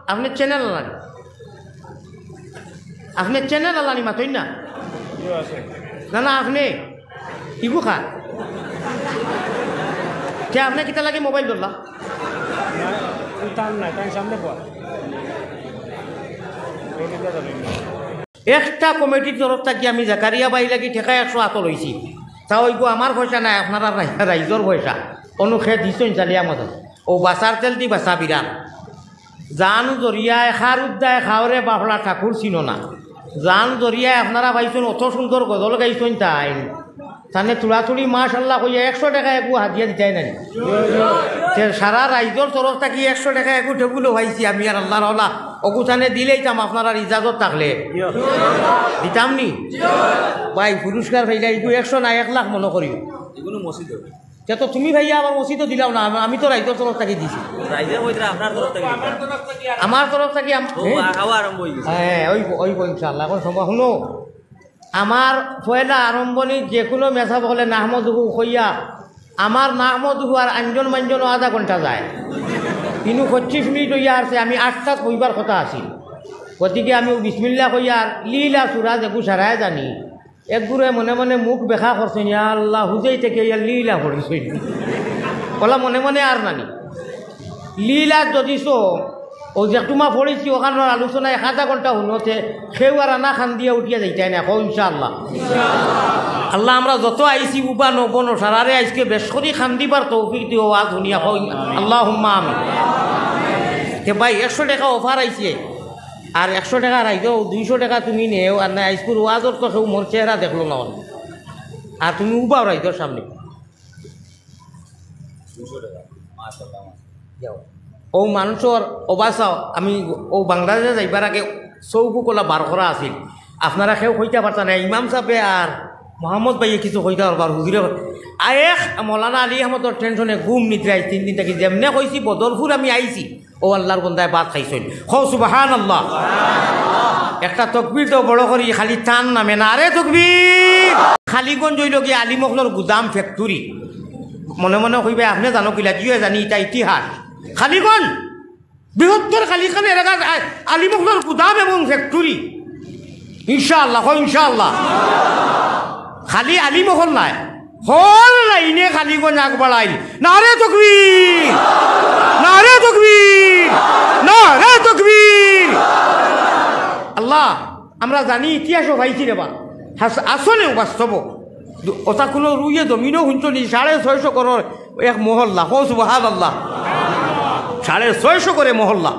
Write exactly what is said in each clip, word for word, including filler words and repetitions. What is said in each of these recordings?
আপনে চ্যানেল আলানি, আপনে চ্যানেল আলানি মাতইন না। না, না, আপনে ইগু খান। তে আপনে কিতা লাগি মোবাইল ধরলা? না, উতাম না, তাই সামনে বল। একটা কমিটির তরফ থাকি আমি জাকারিয়া ভাই লাগি টেকা একশো আতো লইছি। তা অইগু আমার পয়সা নায়, আপনারা রাই-, রাইজর পয়সা। অনু খে দিছইন চালিয়া মতো। ও বাসার তেল দি বাসা বিরান। জান জরিয়ায় খার উদ্দায় খাওরে বাফলা ঠাকুর চিনো না। জান জরিয়ায় আপনারা পাইছইন, অত সুন্দর গজল গাইছইন তাইন। তানে তুড়াতুড়ি মাশাল্লাহ কইয়া একশো টেকা এগু হাদিয়া দিতায় নানি। তে সারা রাইজর তরফ থাকি একশো টেকা এগু টেবুলো পাইছি আমি আর আল্লাহর ওলা। অগু তানে দিলাইতাম আপনারার ইজাজত থাকলে। দিতাম নি? ভাই, পুরস্কার পাইলা, এগু একশো না, এক লাখ মনো করিও। এগুলো মসজিদে। তে তো তুমি ভাইয়া আবার মসজিদও দিলাও না, আমি, আমি তো রাইজর তরফ থাকি দিছি। রাইজর মধ্যে আপনার তরফ থাকি দিলাম। আমার তরফ থাকি আম-, ও, হ্যাঁ? খাওয়া আরম্ভ হয়ে গেছে। হ্যাঁ, ওই, ওই, ওই, ইনশাআল্লাহ, এখন সময় হুনো। আমার পয়লা আরম্ভণি যে কোনো মেসাব হলে নাহমদুহু কইয়া, আমার নাহমদুহু আর আঞ্জন মাঞ্জন আধা ঘন্টা যায়। ইনু পঁচিশ মিনিট হইয়া আসছে, আমি আটটা কইবার কথা আছিল। গতিকে আমি বিসমিল্লাহ কইয়া আর লীলা সুরা যেগু সারায় জানি, একগুরে মনে মনে মুখ বেখা করছইন, "ইয়া আল্লাহ, হুজেই থেকে ইয়া লীলা পড়ছইন।" ওলা মনে মনে আর নানি। লীলা যদি চো, ও যে তুমা পড়ছি, ওখানোর আলোচনায় আধা ঘন্টা হুনোতে, কেউ আর আনা খান দিয়া উঠিয়া যাইতায় না, কও ইনশাআল্লাহ। আল্লাহ, আমরা যত আইছি উবা নবন সারারে আইজকে বেশ করি খান দিবার তৌফিক দিও, ওয়াজ হুনিয়া কও, আল্লাহুম্মা আমিন। তে ভাই, একশো টেকা অফার আইছে, আর একশো টেকা রাইখো, দুইশো টেকা তুমি নেও, আর না আইজকুর ওয়াজর তো কেউ মোর চেহারা দেখলো না। আর তুমি উবাও রাইজর সামনে। দুইশো টেকা, মাশাআল্লাহ, মাশাআল্লাহ। যাও। ও মানুষর অবাসাও, আমি ও বাংলাদেশে যাইবার আগে চৌকু কলা বার করা আছিল। আপনারা কেউ কইতা পারতা না, ইমাম সাহেবে আর মোহাম্মদ ভাইয়ে কিছু কইতা পারবার, হুজুরে পার-, আয়েখ মৌলানা আলী আহমদর টেনশনে ঘুম নিদ্রায় তিন দিন থাকি যেমনে কইছি বদরপুর আমি আইছি, ও আল্লাহর বন্দায় ভাত খাইছইন। কও সুবহানাল্লাহ। একটা তকবীর তো বড় করি, খালি তান নামে নারে তকবীর। খালিগঞ্জ অইলো গিয়া আলিম অকলর গুদাম factory। মনে মনে কইবে, "আপনে জানো কিলা?" জিও জানি, ইটা ইতিহাস। খালিগঞ্জ, বৃহত্তর খালিগঞ্জ এলাকাত আ-, আলিম অকলর গুদাম এবং factory। ইনশাআল্লাহ, কও ইনশাআল্লাহ। খালি আলিম অকল নায়, হকল লাইনে খালিগঞ্জ আগ বাড়াইল। নারে তকবীর, নারে তকবীর, নারে তকবীর। আল্লাহ, আমরা জানি ইতিহাসও পাইছি রে বা, হাস-, আসলেও বাস্তব। দু-, ওটা কোনো রুইয়ে জমিনও হুনছো নি, সাড়ে ছয়শো ঘরর এক মহল্লা, কও সুবহানাল্লাহ। সাড়ে ছয়শো ঘরে মহল্লা,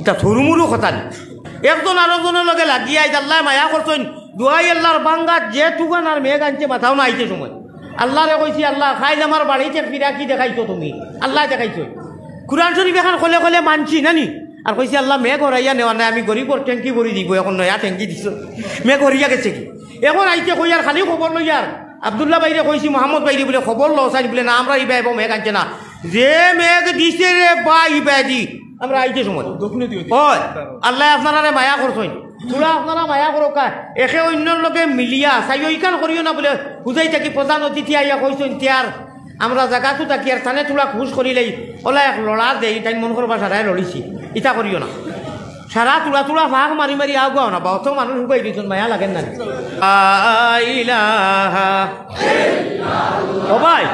ইটা থুরুমুরু কথা নি। একজন আরোজনর লগে লাগিয়া আইজ আল্লায় মায়া করছইন, দুয়াই আল্লাহর বাঙ্গাত যে তুফান আর মেঘ আনছে মাথাও না আইতে সময়। আল্লাহরে কইছি, "আল্লাহ, খাইল আমার বাড়িত এক ফিরাকি দেখাইছো তুমি।" আল্লায় দেখাইছো। কুরআন শরীফ এখান খোলে খোলে মানছি না নি? আর কইছি, "আল্লাহ, মেঘ হরাইয়া নেওয়া নাই, আমি গরিবর ট্যাঙ্কি ভরি দিব, এখন নয়া ট্যাঙ্কি দিছো।" মেঘ হরিয়া গেছে কি? এখন আইতে কইয়ার খালি খবর লইয়ার। আব্দুল্লাহ ভাইরে কইছি, মোহাম্মদ ভাইরে বুলে খবর লও চাই, বুলে, "না, আমরা ইবা এবং মেঘ আনছে না।" যে মেঘ দিছে রে বা ইবা দি, আমরা আইতে সময়। দক্ষিণে দিও। ওই, আল্লাহ আপনারারে মায়া করছইন। তোরা আপনারা মায়া করো কা? একে অন্যর লগে মিলিয়া, চাই ওইখান করিও না বুলে, বুঝাই থাকি প্রধান অতিথি আইয়া কইছইন, "তিয়ার আমরা জাগাত থাকি আর তানে তোরা খুশ করিলেই, ওলা এক লড়া দেই, তাই মন করবা সারায় লড়িছি।" ইটা করিও না। সারা তুলা তুলা ফাঁক মারি মারি আগুয়াও না, বা অত মানুষ উবাই দিছইন, মায়া লাগের না। লা ইলাহা। ও ভাই,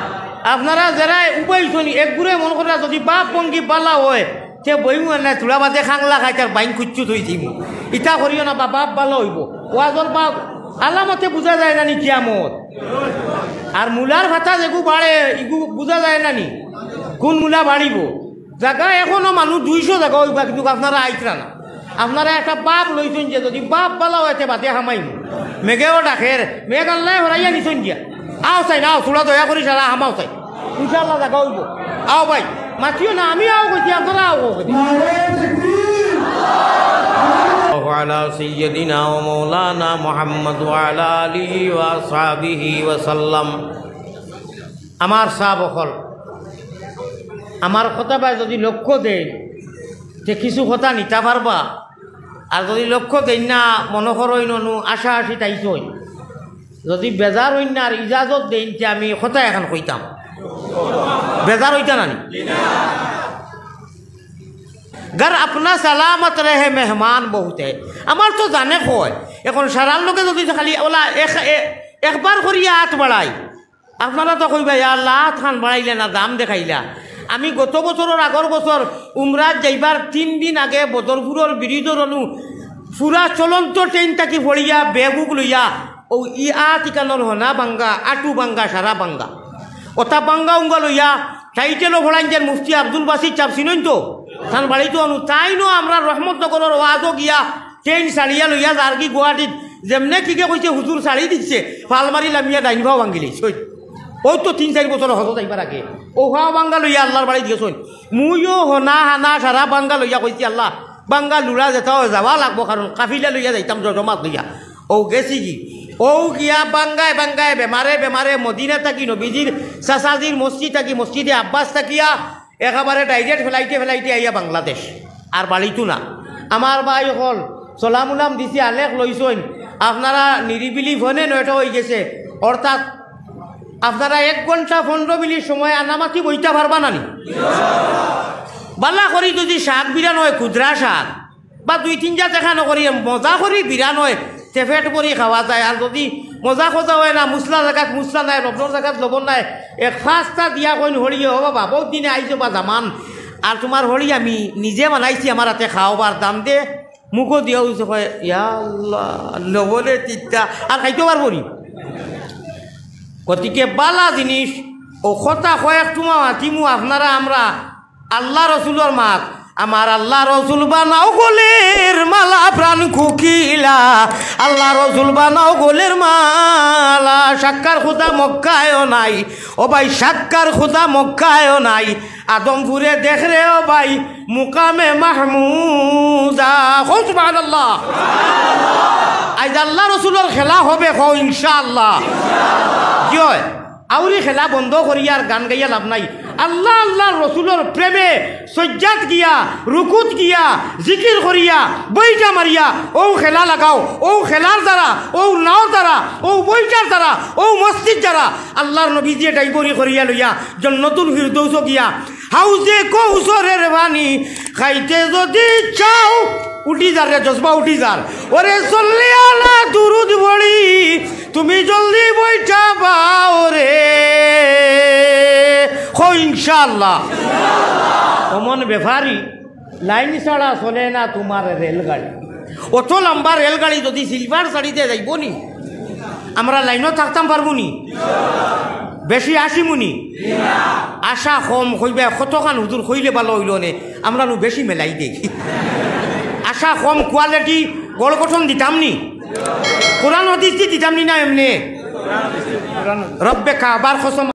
আপনারা যারা উবাইছইন, একগুরে মন করা যদি বাপ ভঙ্গি বালা হয়, তে বইমু নাই, তুলা বাদে খাংলা খাইতার বাইন কুচ্ছু থই দিমু। ইটা করিও না, বা বাপ বালা হইব। ওয়াজর বাপ আলামতে বুঝা যায় না নি কিয়ামত। আর মূলার ফাতা যেগু বাড়ে, ইগু বুঝা যায় না নি কোন মূলা বাড়িব। জাগা এখনো মানুষ দুইশো জাগা অইবা, কিন্তু আপনারা আইতরা না। আপনারা একটা বাপ লইছইন যে যদি বাপ বালা অইতে বাদে হামাইন। মেঘেও ডাকের, মেঘ আল্লায় হরাইয়া নিছইন গিয়া। আও চাই না, আও, থুড়া দয়া করি সারা হামাও চাই। ইনশাআল্লাহ জাগা অইব। আও ভাই, মাতিও না, আমি আও কইছি, আপনারা আও কইছি। وعلى سيدنا ومولانا محمد وعلى آله وأصحابه وسلم. আমার সাব অকল, আমার কথা বায় যদি লক্ষ্য দেয়, তে কিছু কথা নিতা পারবা। আর যদি লক্ষ্য দেই না, মনো করইন নু আশা আশি তাইছইন। যদি বেজার হইন না আর ইজাজত দেইন, তে আমি কথা এখান কইতাম। বেজার হইতা না নি? ঘর আপনা সালামত রহে মেহমান বহুত হে। আমার তো জানে কয়, এখন সারার লগে যদি খালি ওলা এক-, এ-, একবার করিয়া আত বাড়াই, আপনারা তো কইবা, "ইয়া আল্লাহ, আত খান বাড়াইলা না, দাম দেখাইলা।" আমি গত বছরর আগর বছর উমরাত যাইবার তিন দিন আগে বদরপুরর ব্রিজর অনু পুরা চলন্ত ট্রেন থাকি পড়িয়া বেগুক লইয়া ও ই আত ইকানোর হনা বাঙ্গা, আটু বাঙ্গা, সারা বাঙ্গা। ওটা বাঙ্গা উঙ্গা লইয়া টাইটেলও ফড়াইন যেন মুফতি আব্দুল বাসিত সাব চিনইন তো? তান বাড়িত অনু তাইনও আমরা রহমতনগরর ওয়াজও গিয়া ট্রেন ছাড়িয়া লইয়া যারগি গুয়াহাটিত। যেমনে কিগে কইছে হুজুর ছাড়ি দিছে, ফাল মারি লামিয়া ডাইন ফাও ভাঙ্গিলিছে। ওই তো তিন চাইর বছর হজো যাইবার আগে ও ফাও বাঙ্গা লইয়া আল্লাহর বাড়িত গেছইন। মুইও হনা হানা সারা বাঙ্গা লইয়া কইছি, "আল্লাহ, বাঙ্গা লুড়া যেতাও যাওয়া লাগবো, কারণ কাফিলা লইয়া যাইতাম জজমাত লইয়া।" ও গেছি কি, ও গিয়া বাঙ্গায় বাঙ্গায় বেমারে বেমারে মদিনা থাকি নবীজির চাচাজির মসজিদ থাকি মসজিদে আব্বাস থাকিয়া একেবারে ডাইরেক্ট ফ্লাইটে ফ্লাইটে আইয়া বাংলাদেশ, আর বাড়িতো না। আমার ভাই অকল সালাম উলাম দিছি, আলেক লইছইন, আপনারা নিরিবিলি ফোনে নয়টা অই গেছে, অর্থাৎ আপনারা এক ঘন্টা পনেরো মিনিট সময় আনামাতি বইতা পারবা না নি? বালা করি যদি শাক বিরান অয়, খুদরা শাক, বা দুই তিন জাত এখানো করি, মজা করি বিরান অয়, তে পেট ভরি খাওয়া যায়। আর যদি মজা খোঁজা অয় না, মুসলা জাগাত মুসলা নাই, লবণর জাগাত লবণ নাই, এক ফাস্তা দিয়া কইন হড়িয়ে, "ও বাবা, বহুত দিনে আইছো বা জামান, আর তুমার হড়ি আমি নিজে বানাইছি, আমার হাতে খাও, বার দাম দে।" মুখো দিয়া উঠছে, কয়, "ইয়া আল্লাহ, লবণে তিতা, আর খাইতে পারবো নি?" গতিকে বালা জিনিস, ও কথা কয়েক টুমা মাতিমু আপনারা, আমরা আল্লাহ রসুলর মাত, "আমার আল্লাহ রসুল বানাও গলের মালা প্রাণ কুকিলা, আল্লাহ রসুল বানাও গলের মালা, সাক্কার খুদা মক্কায়ও নাই, ও ভাই সাক্কার খুদা মক্কায়ও নাই, আদমপুরে দেখ রে ও ভাই মুকামে মাহমুদা।" কও সুবহানাল্লাহ। আইজ আল্লাহ রসুলর খেলা হবে, কও ইনশাআল্লাহ। কি অয়? আউরি খেলা বন্ধ করিয়া আর গান গাইয়া লাভ নাই। আল্লাহ, আল্লাহর রসুলর প্রেমে সজ্জাত গিয়া, রুকুত গিয়া, জিকির করিয়া, বইটা মারিয়া, ও খেলা লাগাও, ও খেলার দ্বারা, ও নাওর দ্বারা, ও বইটার দ্বারা, ও মসজিদ দ্বারা আল্লাহর নবীজিয়ে ডাইবরি করিয়া লইয়া জন্নতুল ফিরদৌস গিয়া হাউজে কৌসরের পানি খাইতে যদি চাও, উঠি যার রে জজবা, উঠি যার। ওরে সল্লি আলা দুরুদ পড়ি, তুমি জলদি বইটা বাও রে। কও ইনশাআল্লাহ। অমন ব্যাপারী, লাইন ছাড়া চলে না তুমার রেলগাড়ি। অত লম্বা রেলগাড়ি যদি সিলভার শাড়িতে যাইবো নি, আমরা লাইনো থাকতাম পারবো নি? বেশি আসিমু নি? আশা কম কইবা, কতখান হুজুর কইলে ভালা অইলো নে, আমরা নু বেশি মেলাই দেই। আশা কম, কোয়ালিটি, গড় গঠন দিতাম নি? কোরআন হাদিস দি দিতাম নি না এমনে? রব্বে কাবার কসম।